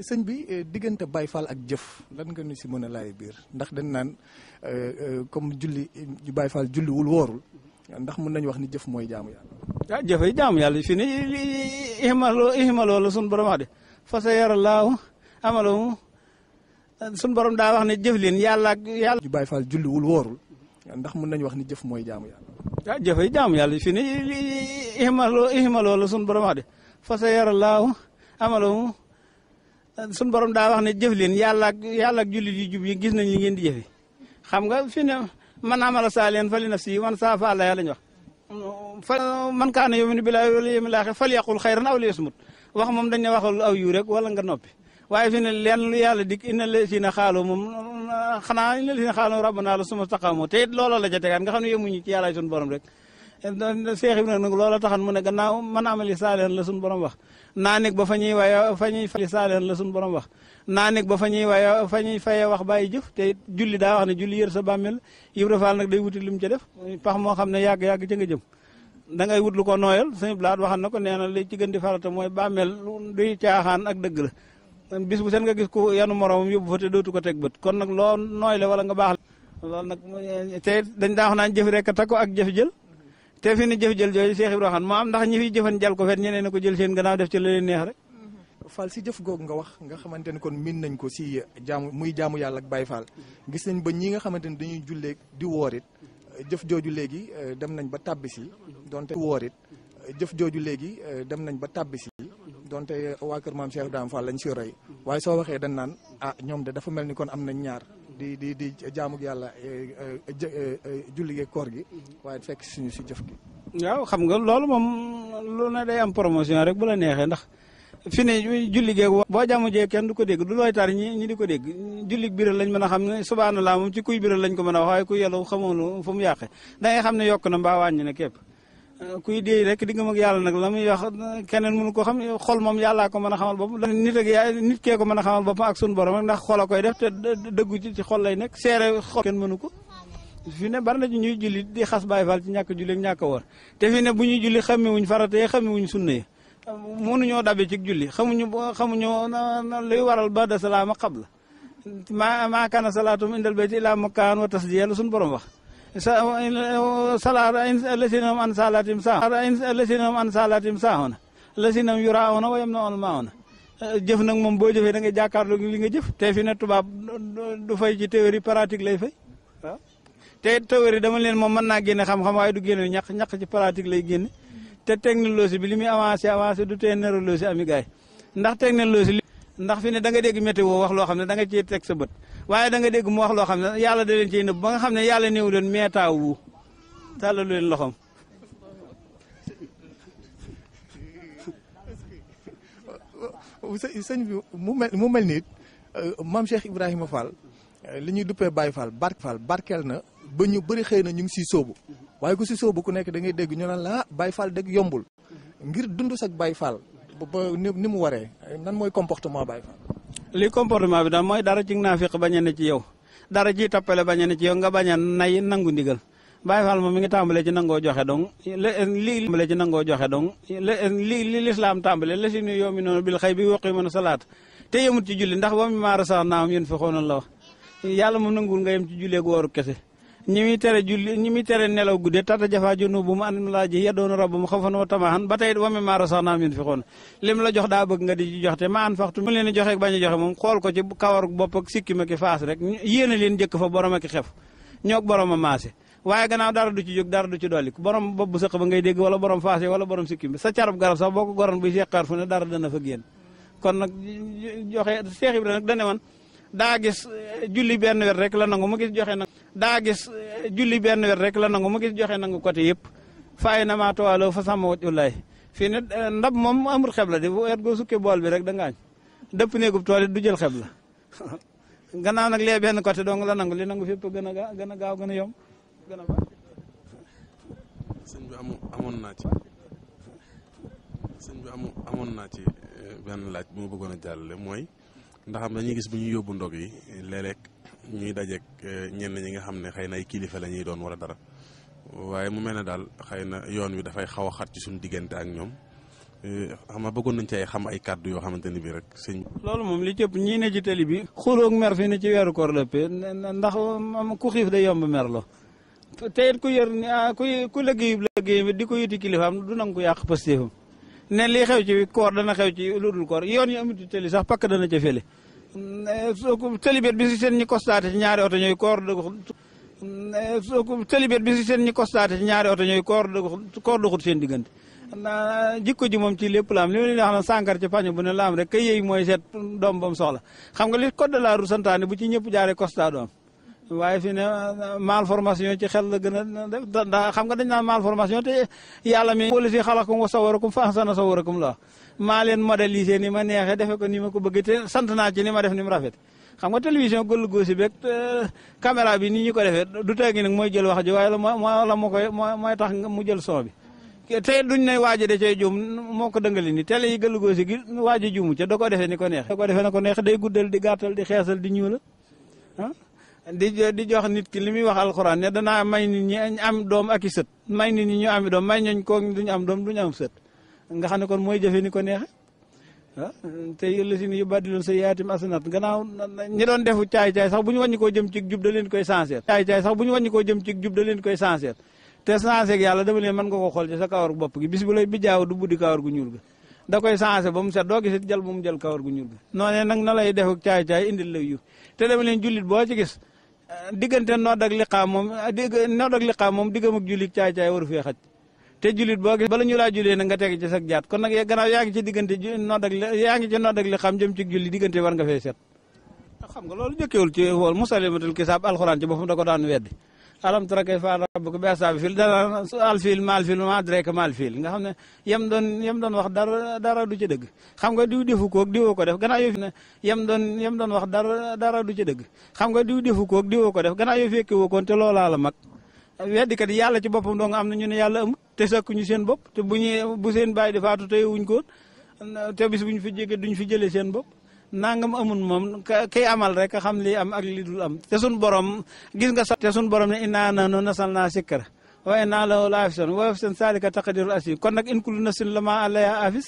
sëñ bi diggante Baye Fall ak jëf lan nga ñu si mën a laay biir ndax dañ naan comme julli Baye Fall julliwul woorul ndax mën nañu wax ni jëf mooy jaamu yàlla. ah jëf yi jaamu yàlla fi ni ihmaloo la suñu borom wax de fa sa yarallaahu amalahum suñu borom daa wax ne jëf leen yàlla Baye Fall julliwul woorul ndax mën nañu wax ni jëf mooy jaamu yàlla. ah jëf yi jaamu yàlla fi ni ihmaloo la suñu borom wax de fa sa yarallaahu amalahum suñu borom daa wax ne jëf leen yàlla ak jullit yu jub yi gis nañ li ngeen di jëfe xam nga fi ne man amala saalihan fali nafsihi man saa fa àlla yàlla ñu wax fa man kaana yu'minu billaahi wal yawmil aaxir falyaqul xayran aw liyasmut wax moom dañ ne waxal aw yu rek wala nga noppi waaye fi ne leen lu yàlla dik inna lazina xaaloo moom xanaa inna lazina xaaloo rabbana la summa staqaamu te it looloo la ca tegaat nga xam ne yemuñu ci yàlla suñu borom rek Seex Ibra nag loola taxan mu ne gannaaw man amali saalihan la suñu borom wax naa nekk ba fa ñuy waaye fa ñuy fali saalihan la suñu borom wax naa nekk ba fa ñuy waaye fa ñuy faye wax bàyyi jëf te julli daa wax ne julli yër sa bàmmeel Ibra Faal nag day wuti lu mu ca def pax moo xam ne yàgg-yàgg ca nga jëm da ngay wut lu ko nooyal sëñ Blaat waxan na ko nee na li ci gën di farata mooy bàmmeel duy caaxaan ak dëgg la bis bu seen nga gis ko yanu moromam yóbbu fa te dootu ko teg bët kon nag loo nooy le wala nga baax loolu nag te dañ daa wax naan jëf rek a takko ak jëf jël te fi ni jëf jël jooju Seex Ibra waxan moo am ndax ñi fiy jëfan jal ko fet ñeneen ko jël seen gannaaw def ci la leen neex rek Fall si jëf googu nga wax nga xamante ne kon min nañ ko si jaamu yàlla ak Baye Fall gis nañ ba ñi nga xamante ne dañuy jullee di woorit jëf jooju léegi dem nañ ba tàbbi si donte woorit jëf jooju léegi dem nañ ba tàbbi si donte waa kër maam Cheikh Ibrahima Fall lañ si roy waaye soo waxee dañ naan ñoom de dafa mel ni kon am nañ ñaar di jaamu yàlla julli gi koor gi waaye fekk suñu si jëf gi. waaw xam nga loolu moom lu ne day am promotion rek bu la neexee ndax fi ne julli geeg boo jàmm jee kenn du ko dégg du looy tar ñi di ko dégg julli biral lañ mën a xam ne subhanallah moom ci kuy biral lañ ko mën a wax waaye kuy yellu xamoon fu mu yàqe da ngay xam ne yokk na mbaa wàññi na képp kuy déey rek diggam ak yàlla nag la muy wax keneen mënu ko xam xol moom yàllaa ko mën a xamal boppam nit kee ko mën a xamal boppam ak sun borom rek ndax xol a koy def te dëggu ci xol lay nekk seere xol kenn mënu ko fi ne bari na ci ñuy julli di xas Baay Faal ci ñàkk julli ak ñàkk a woor te fi ne bu ñuy julli xamewuñ farate xamewuñ sunna yi mënuñoo dabe ci julli xamuñu luy waral ba'da salaam qabla maa kaana salaatum indal bayti illaa mukkaan wa tasdiya la suñu borom wax salaat lasinam an salaatim saahuna lasinam yuraawuna wa yamna'una maa'una jëf nag moom boo jëfee da ngay jàkkaarloo li nga jëf te fi ne tubaab du fay ci théorie pratique lay fay waaw te théorie dama leen moom mën naa génne xam-xam waaye du génne ñaq ci pratique lay génne te technologie bi li muy avancé du tee neurologie ami gaay ndax technologie ndax fi ne da nga dégg météo wax loo xam ne da nga ciy teg sa bët waaye da nga dégg mu wax loo xam ne yàlla da leen ciy nëbb ba nga xam ne yàlla néew leen meetaaw wu tàllalu leen loxoom sëñ bi mu mel ni maam Cheikh Ibrahima Fall li ñuy duppee Baye Fall barkeel na ba ñu bëri xëy na ñu ngi siy sóobu waaye ku si sóobu ku nekk da ngay dégg ñu naan la Baye Fall dëgg yombul ngir dund sak Baye Fall ba ni mu waree nan mooy comportement Baye Fall. li comportement bi daal mooy dara ci naafiq bañ a ne ci yow dara ci tappale bañ a ne ci yow nga bañ a nay nangu ndigal Baye Fall moom mi ngi tàmbalee ci nangoo joxe donc li tàmbalee ci nangoo joxe donc li lislaam tàmbalee la si nu yoomi noonu bil xëy bi woqi mën a salaat te yemut ci julli ndax ba mu maara sax naam yéen fi xoonoon la wax yàlla moom nanguwul nga yem ci julleeg wooru kese ñi muy tere nelaw guddee tata jafa jonu bu mu an laa ji yeddoonu rabb mu xaw fan wa tamaxan ba tey wame maara sax naam yéen fi xoon lim la jox daa bëgg nga di ci jox te ma an faxtu mu leen di joxe bañ a joxe moom xool ko ci kawar bopp ak sikki ma ki faas rek yéen a leen jëkk fa borom ak xef ñoog borom a maase waaye gannaaw dara du ci jóg dara du ci dolli borom bopp bu sëq ba ngay dégg wala borom faase wala borom sikki bi sa carab garab sax boo ko goron buy seqaar fu ne dara dana fa génn kon nag joxe Cheikh Ibrahima nag dane woon daa gis julli benn wet rek la nangu mu gis joxe nag daa gis julli benn wet rek la nangu mu gis joxe nangu côté yëpp faay na maa towaloo fa sàmm waj ullaay fii ne ndab moom amul xeb la di bu wet goo sukkee bool bi rek da ngaañ dëpp néegub tool it du jël xeb la gannaaw nag lee benn côté dong la nangu li nangu fépp gën a gaaw gën a yomb gën a baax sëñ bi amoon naa ci benn laaj bu ma bëggoon a jàllale mooy ndax am dañuy gis bu ñuy yóbbu ndog yi léeg-léeg ñuy dajeek ñenn ñi nga xam ne xëy na ay kilifa la ñuy doon wala dara waaye mu mel ne daal xëy na yoon wi dafay xaw a xat ci suñu diggante ak ñoom xam nga bëggoon nañ ci ay xam ay kàddu yoo xamante ni bii rek sëñ. loolu moom li cëpp ñii ne ci tali bi xuloog mer fi ne ci weeru koor lëppee ndax ku xiif day yomb mer lo te it ku yor ku liggéey bi di ko yuti kilifaam du nangu ko yàq pastéefam ne lii xew ci koor dana xew ci lu dul koor yoon yi amuti tali sax pakk dana ca fële tëlibet bi si seen ñi constaté ci ñaari oto ñooy koor tëlibet bi si seen ñi constaté ci ñaari oto ñooy koor doxut seen diggante jikko ji moom ci lépp la am li ma leen wax na sànkar ci paño bu ne la am rek kay yëy mooy seet doom bam soxla xam nga li code de la route santaane bu ci ñëpp jaaree constat doom waaye fi ne malformation ci xel la gën a def ndax xam nga dañ naan malformation te yàlla mi police yi xalakum wa sawarakum fa ahsana sawarakum la maa leen modéliser ni ma neexee defe ko ni ma ko bëgg te sant naa ci ni ma def ni mu rafet xam nga télévision gëllu góosi beeg caméra bi ni ñu ko defee du tegi nag mooy jël wax ji waaye la mooy tax mu jël son bi te duñ ne waaji da cay juum moo ko dëngali ni télé yi gëllu góosi gi waaji juumu ca da ko defee ni ko neex da ko defee na ko neex day guddal di gàttal di xeesal di ñuula di jox nit ki li muy wax alxuraan ne danaa may nit ñi am doom ak i sët may nit ñi ñu ami doom may ñooñ koo duñu am doom duñu am sët nga xam ne kon mooy jëfe ni ko neexe te yëlla si ni yu baddiloon sa yaatim asanat gannaaw ñi doon defu caay-caay sax bu ñu wàññi koo jëm ci jub da leen koy sencer caay-caay sax bu ñu wàññi koo jëm ci jub da leen koy sencer te sencer ak yàlla dama leen mën nga ko xool ci sa kawar bopp gi bis bu lay bi jaaw du buddi kawar gu ñuul ga da koy sencer ba mu set doo gisit jël bu mu jël kawar gu ñuul ga noonee nag na lay defu caay-caay indil la yu te dama leen jullit boo ci gis diggante nodd ak liqaam moom diggam ak jullit caay-caay waru fee xaj te jullit boo gis bala ñu laa jullee nag nga teg ci sag jaat kon nag gannaaw yaa ngi ci diggante nodd ak liqaam jëm ci julli diggante war nga fee set xam nga loolu jëkkewul ci wool musalimatul kisaab alxuraan ci boppam da ko daan weddi alam tara kayfa rabbuka bi asaabi fil dana alfil maal fil ma adraka maal fil nga xam ne yem doon wax dara du ci dëgg xam nga diw defu koog diwoo ko def gannaaw yoo fi ne yem doon wax dara du ci dëgg xam nga diw defu koog diwoo ko def gannaaw yoo fekke woo koon te loolaa la mag weddikat yi yàlla ci boppam doo nga am na ñu ne yàlla amut te sakkuñu seen bopp te bu seen bàyyi di faatu tey wuñ ko te bis buñ fi jege duñ fi jëlee seen bopp nangam amul moom kay amal rek xam li am ak li dul am te sun borom gis nga sax te sun borom ne innaa nahnu nazzalnaa zikra wa innaa lahu laafizuun wa yafsun zaalika taqdiirul asiir kon nag in kullu nafsin lammaa alayhaa haafiz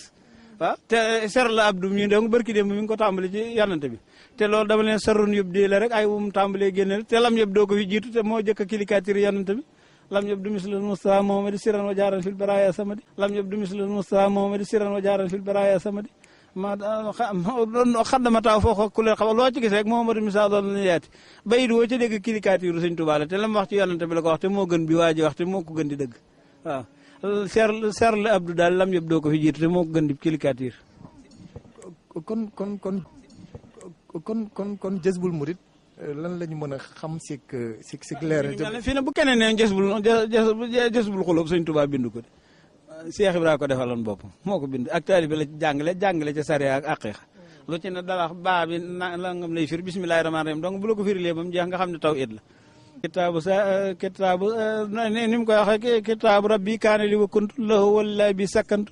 waaw te ser la abdu ñu dong barki démb mi ngi ko tàmbali ci yonante bi te loolu dama leen sarun yëpp di la rek ay wum tàmbalee génne te lam yëpp doo ko fi jiitu te moo jëkk a kilikaatiri yonante bi lam yëpp du mislul Mustafa Muhammad siran wa jaaran fil baraaya samadi lam yëpp du mislul Mustafa Muhammad siran wa jaaran fil baraaya samadi ma xaddama taw foo ku leen xam loo ci gis rek Muhammadu misaal loolu la yaati bayit woo ca dégg kilikaatiru Sëñ Tuubaa la te la mu wax ci yonante bi la ko wax te moo gën bi waa ji wax te moo ko gën di dëgg waaw ser la abdu daal lam yëpp doo ko fi jiitu te moo ko gën di kilikaatiir kon Jazbul Murid lan la ñu mën a xam si leer fii ne bu keneen ne Jazbul Xuloob Sëñ Tuubaa bindu ko de Cheikh Ibra ko defaloon boppam moo ko bind ak taalibe la jàngale ca sariya ak aqiqa lu ci ne dala baa bi nangam lay firi bismillahi rahmaani rahim donc bu la ko firilee ba mu jeex nga xam ne taw it la kitaabu ni mu koy waxee kitaabu rabbi kaane li wa kuntu lahu wallahi bi sakkantu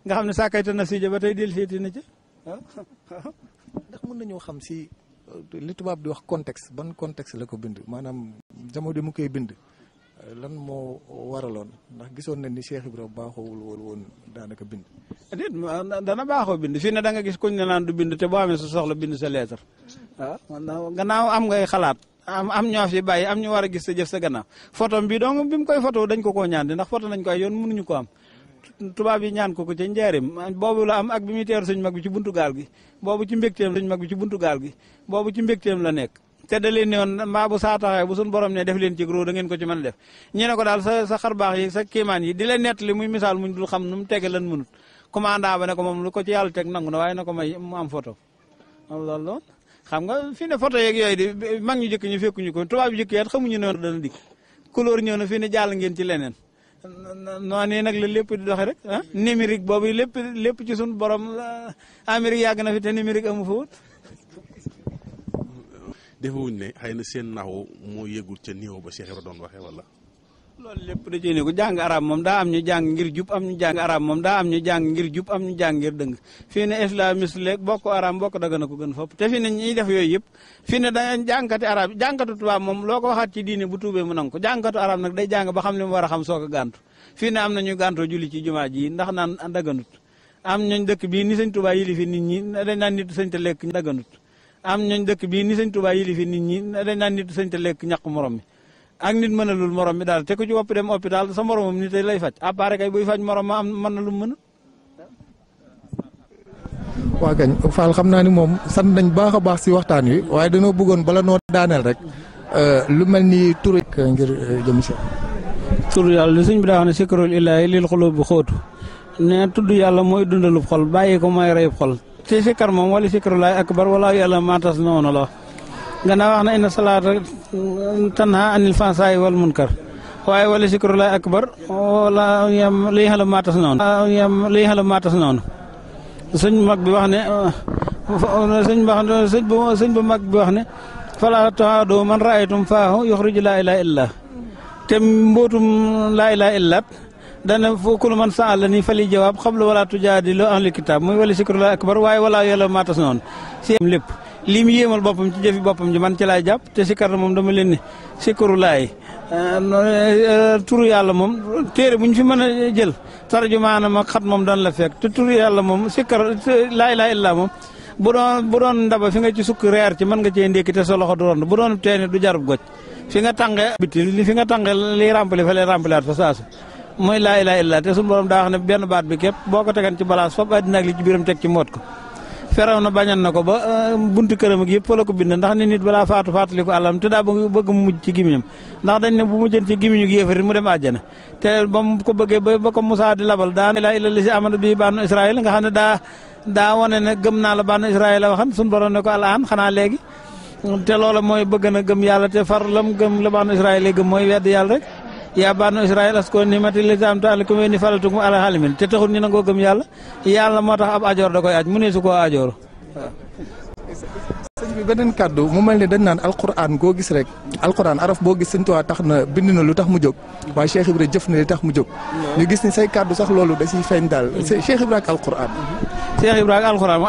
nga xam ne sàkkayta na sija ba tey del seeti na ca ndax mën nañoo xam si li tubaab di wax contexte ban contexte la ko bind maanaam jamono mu koy bind lan moo waraloon ndax gisoon nañ ni Cheikh Ibrahima baaxoowul woon daanaka bind. déet dana baaxoo bind fii ne da nga gis kuñ ne naan du bind te boo amee sa soxla bind sa lettre waaw gannaaw am ngay xalaat am ñoo fi bàyyi am ñu war a gis sa jëf sa gannaaw photo bi donc bi mu koy photo dañ ko koo ñaan di ndax photo nañ ko ay yoon mënuñu ko am tubaab yi ñaan ko ca njaareem boobu la am ak bi muy teeru sëñ mag bi ci buntu gaal gi boobu ci mbégteem sëñ mag bi ci buntu gaal gi boobu ci mbégteem la nekk te da leen ne woon mbaa bu saa taxawee bu suñ borom ne def leen ci gros da ngeen ko ci mën a def ñu ne ko daal sa xar baax yi sa kéemaan yi di leen nettali muy misaal muñ dul xam nu mu tege lan mënut commandant ba ne ko moom lu ko ci yàlla teg nangu na waaye na ko may mu am photo loolu xam nga fii ne photo yeeg yooyu di mag ñu jëkk ñu fekkuñu ko tubaab yu jëkk yaat xamuñu ne dana dikk couleur ñëw na fii ne jàll ngeen ci leneen noonu nag la lépp di doxe rek numérique boobu lépp ci suñ borom Amérique yàgg na fi te numérique amu fa woon defewuñ ne xëy na seen naxu moo yëgul ca niveau ba Cheikh Ibra doon waxee wala. loolu lépp da cee ne ko jàng arab moom daa am ñu jàng ngir jub am ñu jàng arab moom daa am ñu jàng ngir jub am ñu jàng ngir dëng fii ne islamiste léegi bokk arab bokk daga na ko gën fopp te fii ne ñiy def yooyu yëpp fii ne da jàngkati arab jàngkatu tubaab moom loo ko waxaat ci diine bu tuubee mu nangu ko jàngkatu arab nag day jàng ba xam li mu war a xam soog a gàntu fii ne am na ñu gàntoo julli ci jumaa ji ndax naan daganut am ñooñ dëkk bii ni sëñ Touba yilifi nit ñi dañ naan nit sëñ te lekk daganut am ñooñ dëkk bii ni sëñ Touba yilifi nit ñi dañ naan nit sëñ te lekk ñaq morom mi ak nit mënalul morom mi daal te ku ci wopp dem hôpital sa moromam nit lay faj appareil kay buy faj morom ma am mën na lu mën waa kañ Fall xam naa ni moom sant nañ baax a baax si waxtaan wi waaye dañoo bëggoon bala noo daaneel rek lu mel ni turu ngir jëm si tudd yàlla li sëñ bi daa wax ne sikrul ilaahi lil xulub bi xóotu ne tudd yàlla mooy dundalub xol bàyyi ko mooy reyub xol ci sikkar moom wala sikrulaay akbar wala yàlla maatas noonu la gannaaw wax na inna salaata tanha anil fansaay wal munkar waaye wala sikrulaay akbar wala yam liy xala maatas noonu liy xala maatas noonu sëñ mag bi wax ne sëñ bu mag bi wax ne fala taado man raaytum faahu yuxriju laa ilaaha illallah te mbootum laa ilaaha illallah dana kulu man saala ni fali jawaab xablu wala tujaadilu ahli kitaab muy wala sikrulaay akbar waaye wala yàlla maatas noonu si lépp lii mu yéemal boppam ci jëfi boppam ji man ci laay jàpp te sikkar moom dama leen ne sikrulaay turu yàlla moom téere bu ñu fi mën a jël tarjumaanam ak xat moom doon la fekk te turu yàlla moom sikkar laa ilaaha illallaah moom bu doon ndaba fi nga ci sukk reer ci mën nga cee ndékki te sa loxo du rond bu doon teeni du jarub goj fi nga tànge biti li fi nga tànge liy rempli fa lay rempliwaat fa saasu mooy laa ilaaha illallaah te suñu borom daa wax ne benn baat bi képp boo ko tegan ci balaas foofu àddina ak li ci biiram teg ci moot ko feraw na bañan na ko ba buntu këram ak yëpp fa la ko bind ndax nit balaa faatu fàttali ko àllam te daa bëgg mu mujj ci gimiñam ndax dañ ne bu mujjën ci gimiñu gi yéefari mu dem àjjana te ba mu ko bëggee ba ko Musaa di labal daa laa ilaaha illallaah si amana bi banu Israël nga xam ne daa wane ne gëm naa la banu Israël la waxan suñu borom ne ko alaan xanaa léegi te loola mooy bëgg na gëm yàlla te far lam gëm la banu Israël lay gëm mooy wedd yàlla rek yaa banu Israël asko ni mati lisam taala ko ni falatukum ala halimin te taxul ñu nangoo gëm yàlla moo tax ab ajoor da koy aj mu ne su koo ajoor sëñ bi beneen kàddu mu mel ni dañ naan alquran goo gis rek alquran araf boo gis sëñ Tuubaa tax na bind na lu tax mu jóg waaye Cheikh Ibra jëf na li tax mu jóg ñu gis ni say kàddu sax loolu da ciy feeñ daal Cheikh Ibra ak alquran Cheikh Ibra ak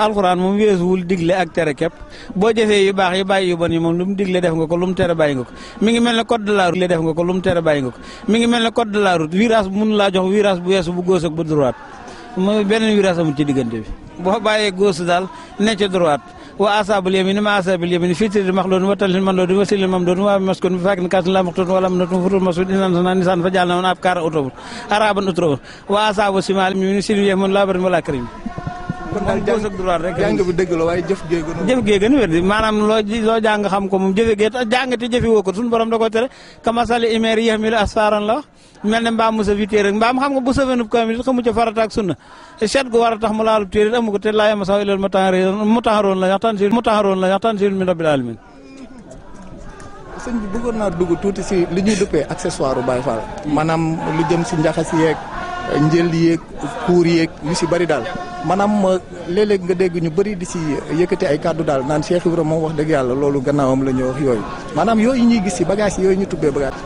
alquran moom weesuwul digle ak tere képp boo jëfee yu baax yi bàyyi yu bon yi moom lu mu digle def nga ko lu mu tere bàyyi nga ko mi ngi mel ne code de la route def nga ko lu mu tere bàyyi nga ko mi ngi mel ne code de la route virage bu mun laa jox virage bu weesu bu gauche ak bu droite mooy beneen virage amul ci diggante bi boo bàyyee gauche daal ne ca droite wa asaabul yamin ma asaabul yamin fii tiri maxloon wa talin man loolu wa silin mam doon wa maskon bi faakin kaasin la maxtoon wala natum futul masud inan sana nisaan fa jàll na woon ab kaara autobus araban autobus wa asaabu simal mi silu yemoon laa barin wala karim kon daal gauche ak droite rek jàng bi dëgg la waaye jëf gee gën wér di maanaam loo jàng xam ko moom jëfe gee jàng te jëfe woo ko suñu borom da koy tere kamasali imeer yahmilu asfaran la mel ne mbaam mu sa fi téere mbaam xam nga bu sëfenub kamil xamu ca farata ak sunna seet gu war a tax mu laalub téere amu ko te laa yama sax ilal mutaharoon la yaxtaan si min rabbil alamin sëñ bi bëggoon naa dugg tuuti si li ñuy duppee accessoire u Baye Fall maanaam lu jëm si njaxas yeeg njël yeeg kuur yeeg yu si bëri daal maanaam léeg-léeg nga dégg ñu bëri di si yëkkati ay kàddu daal naan Cheikh Ibra moom wax dëgg yàlla loolu gannaawam la ñu wax yooyu maanaam yooyu ñuy gis si bagage yooyu ñu tubbee bagage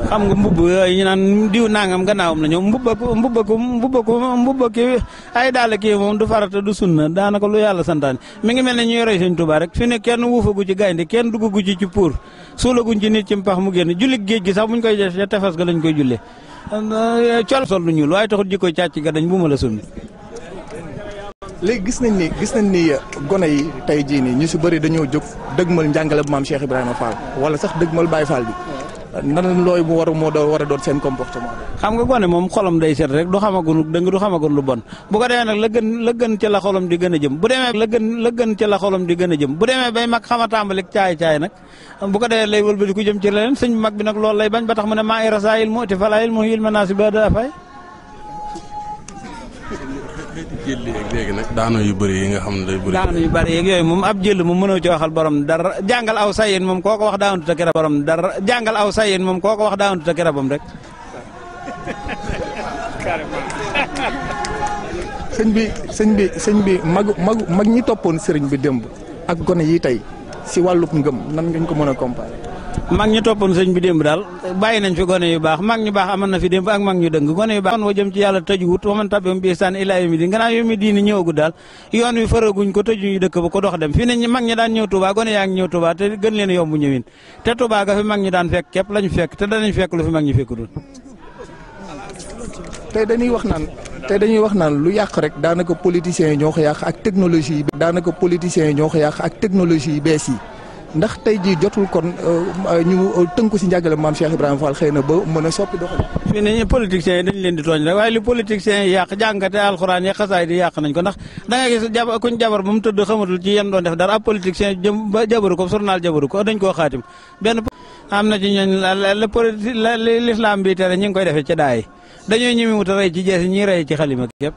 xam nga mbubb yooyu ñu naan diw nangam gannaawam la ñëw mbubba ki ay daal kii moom du farata du sunna daanaka lu yàlla santaane mi ngi mel ne ñu yore Sëñ Tuubaa rek fi ne kenn wuufagu ci gaynde kenn duggagu ci pour suulaguñ ci nit ci mpax mu génn julli géej gi sax buñ koy def ca tefes ga lañ koy jullee col sol lu ñuul waaye taxul jikko càcc ga dañ bu ma la summi léegi gis nañ ni gone yi tey jii nii ñu si bëri dañoo jóg dëgmal njàngale bu maam Cheikh Ibrahima Fall wala sax dëgmal Baye Fall bi nan looy mu war a doon seen comportement xam nga gone moom xolam day set rek du xamagun dëng du xamagun lu bon bu ko demee nag la gën ca la xolam di gën a jëm bu demee la gën ca la xolam di gën a jëm bu demee bay mag xama tàmbalik caay nag bu ko defee lay wëlbati ku jëm ci leneen sëñ mag bi nag loolu lay bañ ba tax mu ne maa i rasaayil mu ti falaayil mu yil manaasi ba da fay jël léegi nag daano yu bëri yi nga xam ne day bëri daano yu bëri yeeg yooyu moom ab jël moom mënoo ci waxal borom dara jàngal aw sayin moom koo ko wax daanut ak borom dara jàngal aw sayin moom koo ko wax daanut ak rabam rek sëñ bi mag ñi toppoon sëriñ bi démb ak gone yi tey si wàllub ngëm nan ngañ ko mën a comparer mag ñu toppoon sëñ bi démb daal bàyyi nañ fi gone yu baax mag ñu baax amoon na fi démb ak mag ñu dëng gone yu baax kon wa jëm ci yàlla tëjuwut wa man tabi'ahum bi ihsaan ilaa yawmi diin gannaaw yawmi diin ñëwagul daal yoon wi faraguñ ko tëjuñu dëkk ba ko dox dem fii ne mag ñi daan ñëw Touba gone yaa ngi ñëw Touba te gën leen yomb ñëwin te Touba ga fi mag ñi daan fekk képp lañu fekk te danañ fekk lu fi mag ñi fekkudul tey dañuy wax naan te dañuy wax naan lu yàq rek daanaka politiciens yi ñoo ko yàq ak technologie yi. daanaka politiciens yi ñoo ko yàq ak technologie yi bees yi ndax tey jii jotul kon ñu tënku si njàngale maam Cheikh Ibrahima Fall xëy na ba mën a soppi doxalin. fii ne ñu politiciens yi dañ leen di tooñ rek waaye li politiciens yi yàq jàngate alxuraan yi xasaay di yàq nañ ko ndax da nga gis kuñ jabar ba mu tëdd xamatul ci yem doon def dara ab politicien jëm ba jabaru ko journal jabaru ko dañ koo xaatim benn am na ci ñooñ l'islam bi tere ñi ngi koy defee ci daay dañoo ñëmi wut a rey ci jeesi ñi rey ci xalima képp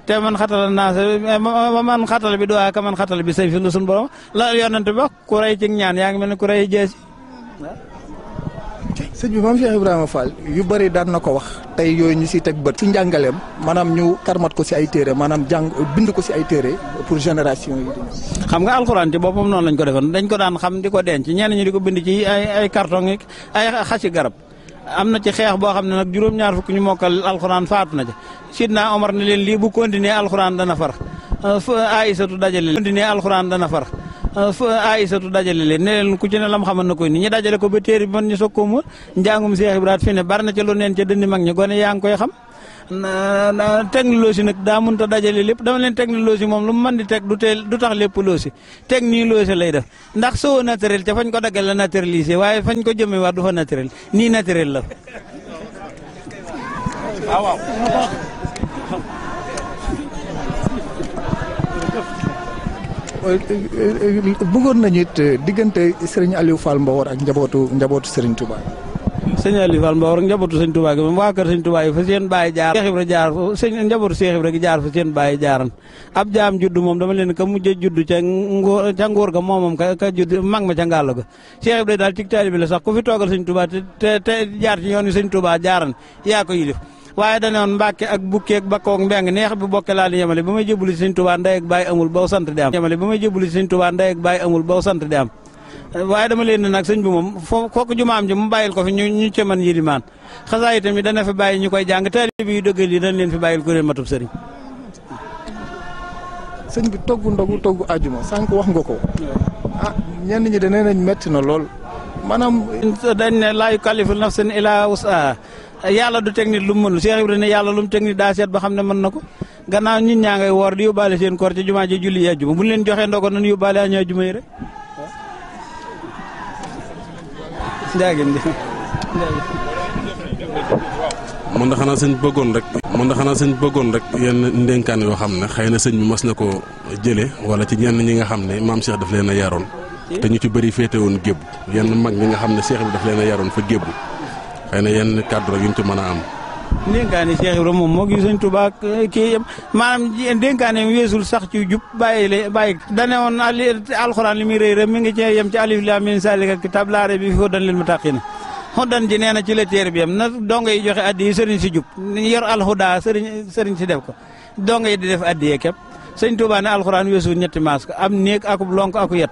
te man xatala naa man xatala bi duwaa ka man xatala bi say fi lu suñu borom la yonante bi wax ku rey ci ñaan yaa ngi mel ne ku rey jeesi. sëñ bi maam Cheikh Ibrahima Fall yu bëri daan na ko wax tey yooyu ñu si teg bët si njàngaleem maanaam ñu karmat ko si ay téere maanaam bind ko si ay téere pour génération yi. xam nga alxuraan ci boppam noonu lañ ko defoon dañ ko daan xam di ko denc ñenn ñi di ko bind ci ay carton yi ay xasi garab. am na ci xeex boo xam ne nag juróom-ñaar fukk ñu mokkal alxuraan faatu na ca sidna Omar ne leen lii bu continuer alxuraan dana far Aïsatu dajale leen continuer alxuraan dana far Aïsatu dajale leen ne leen ku ci ne lam xamal na koy ni ñu dajale ko ba téere bi mën ñu soog ko mu njàngum Cheikh Ibrahima fi ne bari na ca lu neen ca dëndi mag ñi gone yaa ngi koy xam technologie nag daa mënut a dajale lépp dama leen technologie moom lu mu mën di teg du tax lépp loosi technologie lay def ndax soo naturel ca fañ ko daggal la naturalisé waaye fañ ko jëmee wax du fa naturel nii naturel la. waaw. bëggoon nañu it diggante Serigne Aliou Fall Mbawar ak njabootu Serigne Touba. sëñ Aliou Fall Mbawar ak njabootu sëñ Touba gi moom waa kër sëñ Touba yi fa seen bàyyi jaar Cheikh Ibra jaar sëñ njabootu Cheikh Ibra gi jaar fa seen bàyyi jaaran ab jaam juddu moom dama leen ka mujj juddu ca nguur ga moom ka judd mag ma ca ngàll ga Cheikh Ibra daal ci taalibe bi la sax ku fi toogal sëñ Touba te jaar ci yoon wi sëñ Touba jaaran yaa ko yilif waaye danoon Mbàkke ak Bukki ak Bakko ak Mbeng neex bi bokke laa li yemale ba may jébbalu ci sëñ Touba ndey ak baay amul baw sant di am yemale ba may jébbalu ci sëñ Touba ndey ak baay amul baw sant di am waaye dama leen ne nag sëñ bi moom kooku jumaam ji mu bàyyil ko fi ñu ci man yilimaan xasaa itam yi dana fi bàyyi ñu koy jàng taalibe yu dëggal yi dañ leen fi bàyyil kuréel matub sëriñ. sëñ bi togg ajuma sànq wax nga ko ñenn ñi danañ nañ metti na lool maanaam. dañ ne laa yukallifu nafsan illaa wus'ahaa yàlla du teg nit lu mu mënul Cheikh Ibrahima ne yàlla lu mu teg nit daa seet ba xam ne mën na ko gannaaw nit ñaa ngay woor di yóbbaale seen koor ci jumaa ji julli ajuma bu ñu leen joxee ndogo nañu yóbbaale añu ajuma yi rek. mën na xanaa sëñ bëggoon rek yenn ndénkaan yoo xam ne xëy na sëñ bi mas na ko jële wala ci ñenn ñi nga xam ne maam Cheikh daf leen a yaroon te ñu ci bëri féete woon gébbu yenn mag ñi nga xam ne Cheikh bi daf leen a yaroon fa gébbu xëy na yenn kàddu rek yu ñu ci mën a am. ndénkaane Cheikh Ibrahima moom moo gi sëñ Touba kii maanaam ndénkaane weesul sax ci jub bàyyi dane woon alxuraan li muy rëy rek mi ngi ci yem ci alif laam miim zaalika kitaab laa rayba fiihi hudan lil muttaqiin hudan ji nee na ci la téere bi yem na donga yi joxe addi yi sëriñ si jub yor alhuda sëriñ si def ko donga yi di def addi yee képp sëñ Touba ne alxuraan weesul ñetti maas ko am néeg akub lonk aku yet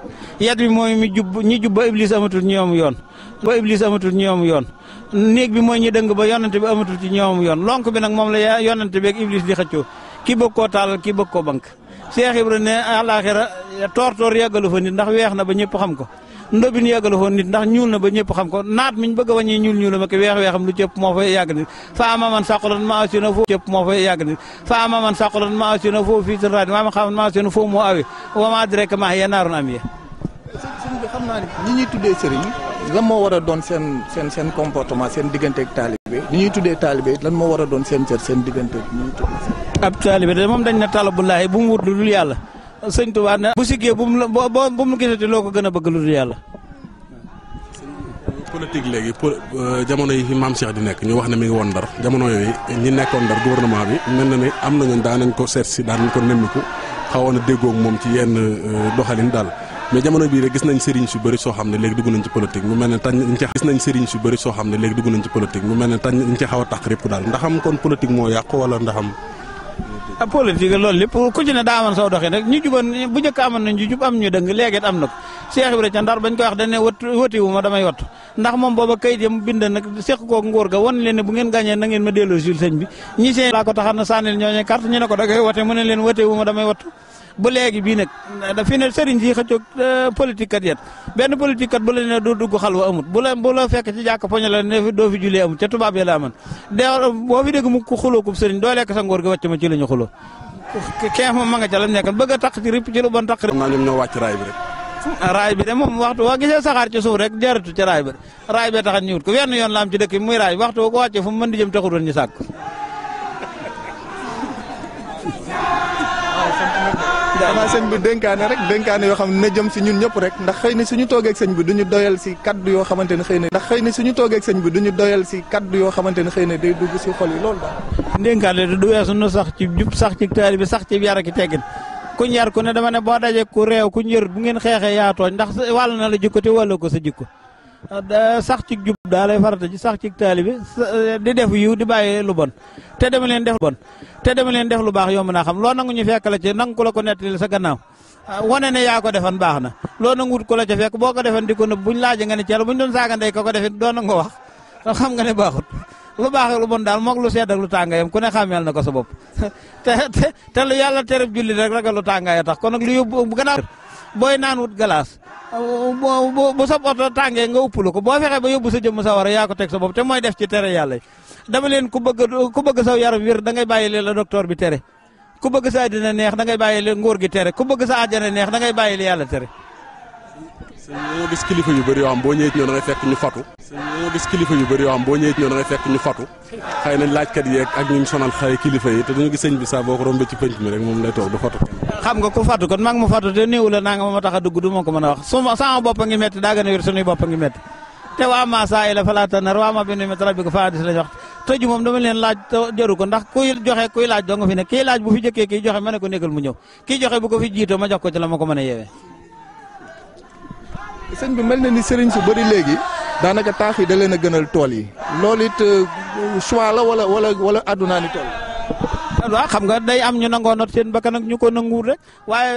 bi mooy ñi jub ba iblis amatul ñoom yoon néeg bi mooy ñi dëng ba yonante bi amatul ci ñoom yoon lonk bi nag moom la yonante bi ak iblis di xëccoo ki bëgg koo taal ki bëgg koo bank Cheikh Ibra ne àlaxira toor yàggalu fa nit ndax weex na ba ñëpp xam ko ndobin yàggalu fa nit ndax ñuul na ba ñëpp xam ko naat miñ bëgg a wàññi ñuul ma ki weexam lu cëpp moo fay yàgg nit fa amaman sàqulan ma asina foofu cëpp moo fay yàgg nit fa amaman sàqulan ma asina foofu fii tan raadi maa ma xam ma asina foofu moo awi wama direk ma ya naarun am ye sëñ bi xam naa ne ñi ñuy tuddee sëriñ lan moo war a doon seen comportement seen diggante ak taalibe ñi ñuy tuddee taalibe lan moo war a doon seen cër seen diggante ak ñi ñuy tuddee ab taalibe de moom dañ na talabullaahi bu mu wut lu dul yàlla sëñ Tuubaa ne bu siggee bu mu gisati loo ko gën a bëgg lu dul yàlla. politique léegi jamono yi fi maam Cheikh di nekk ñu wax ne mi ngi woon Ndar jamono yooyu ñi nekkoon Ndar gouvernement bi mel na ne am nañu daanañ ko seet si daanañ ko nemmiku xawoon a déggoog moom ci yenn doxalin daal mais jamono bii rek gis nañ sëriñ su bëri soo xam ne léegi dugg nañ ci politique mu mel ne tañ ñu ci gis nañ sëriñ su bëri soo xam ne léegi dugg nañ ci politique mu mel ne tañ ñu ci xaw a taq répp daal ndaxam kon politique moo yàqu wala ndaxam. politique loolu lépp ku ci ne daa amoon saw doxin rek ñu juboon bu njëkk amoon nañ ñu jub am ñu dëng léegi am na ko Cheikh Ibrahima ca Ndar bañ koy wax dañ ne wëtiwu ma damay wattu ndax moom booba kayit yam bind nag seq koog nguur ga wan leen ne bu ngeen gàñee na ngeen ma delloo sil sëñ bi ñi seen laa ko taxar na sànnil ñooñu carte ñu ne ko da koy wote mu ne leen wëtiwu ma damay wattu bu léegi bii nag fi ne sëriñ si xëccoog politique kat yet benn politique kat bu la ne doo dugg xalwa amut bu la fekk ci jàkk poñe la ne doo fi jullee amut ca tubaab yi la aman de boo fi dégg mu ko xuloo ko sëriñ doo lekk sa ngóor gi wàcc ma ci la ñu xuloo keex moom ma nga ca la nekk bëgg a taq ci ripp ci lu bon taq xam naa ñoom ñoo wàcc raay bi rek raay bi de moom waxtu waa gisee saxaar ci suuf rek jaratu ci raay bi raay bee taxat ñu wut ko wenn yoon la am ci dëkk bi muy raay waxtu woo ko wàccee fu mu mën di jëm taxul woon ñu sàkk xanaa sëñ bi dénkaane rek dénkaane yoo xam ne na jëm si ñun ñëpp rek ndax xëy na suñu toogeeg sëñ bi duñu doyal si kaddu yoo xamante ne xëy na ndax xëy na suñu toogeeg sëñ bi duñu doyal si kaddu yoo xamante ne xëy na day dugg si xol yi loolu daal dénkaane du weesu nu sax ci jub sax ci taali bi sax ci yar ak teggin kuñ yar ku ne dama ne boo dajee ku réew kuñ yër bu ngeen xeexee yaa tooñ ndax wàll na la jikko te wàllu ko sa jikko sax ci jub daa lay farata ci sax ci taali bi di def yiw di bàyyi lu bon te dama leen def lu baax yomb naa xam loo nangu ñu fekk la ci nangu ku la ko nettali sa gannaaw wane ne yaa ko defan baax na loo nangu wut ko la ca fekk boo ko defan di ko nëbb buñ laajee nga ne ci yàlla buñ doon saaga ndey ko defit doo nangu wax xam nga ne baaxut lu baax ak lu bon daal moog lu sedd ak lu tàngayam ku ne xàmmeel na ko sa bopp te lu yàlla tereb julli rek ragal lu tàngaya tax kon nag lu yóbbu gannaaw booy naan wut galaas bu sa oto tàngee nga upplu ko boo fexee ba yóbbu sa jëmm sa war a yaa ko teg sa bopp te mooy def ci tere yàlla yi dama leen ku bëgg sa yaram wér da ngay bàyyi leen la docteur bi tere ku bëgg sa àddina neex da ngay bàyyi leen nguur gi tere ku bëgg sa àjjana neex da ngay bàyyi li yàlla tere dañoo gis kilifa yu bëri yoo xam boo ñëwee ci ñoom da ngay fekk ñu fatu dañoo gis kilifa yu bëri yoo xam boo ñëwee ci ñoom da ngay fekk ñu fatu xëy na laajkat yeeg ak ñu sonal xëy kilifa yi te dañu gis sëñ bi saa boo ko rombee ci penc mi rek moom lay toog du fatu xam nga ku fatu kon maa ngi mu fatu te néew la naa nga ma tax a dugg du ma ko mën a wax sama bopp a ngi metti daa gën a wér suñuy bopp a ngi metti te waa ma saa yi la fa laa tanar waa ma benn métti rabbi ko fa addis la wax tëju moom dama leen laaj te jaru ko ndax kuy joxe kuy laaj doo nga fi ne kii laaj bu fi jëkkee kii joxe ma ne ko négal mu ñëw kii joxe bu ko fi jiitoo ma jox ko ci la ma ko mën a yeewee sëñ bi mel na ni sëriñ su bëri léegi daanaka taax yi da leen a gënal tool yi loolu it choix la wala àddunaa ni tool waaw xam nga day am ñu nangoo not seen bakkan ak ñu ko nanguwul rek waaye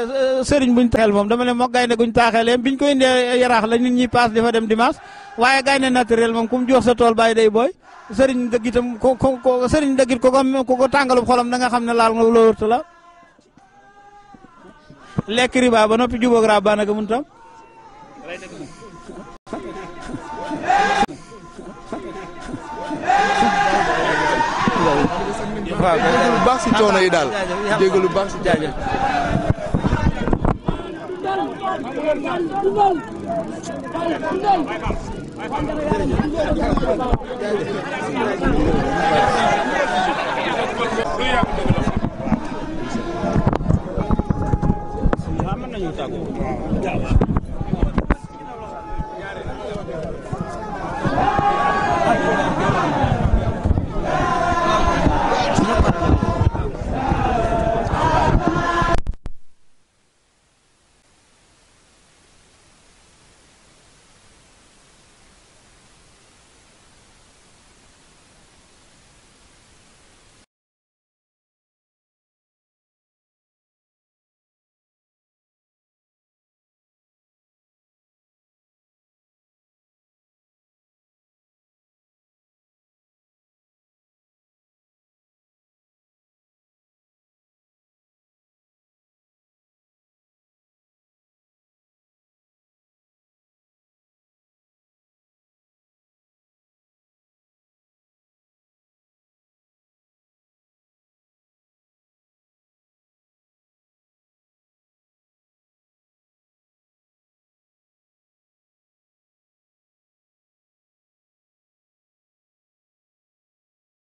sëriñ buñ taxeel moom dama ne moo gaynde guñ taaxeeleem biñ koy indee yaraax la nit ñi paas di fa dem dimanche waaye gaynde naturel moom ku mu jox sa tool bàyyi day booy sëriñ dëgg itam sëriñ dëggit ko tàngalub xolam da nga xam ne laal nga loo wërta la lekk riba ba noppi jubóog raa ba naka mun tam waaw jégalu baax si coono yi daal jégalu baax si jaajëf mën nañu tàggu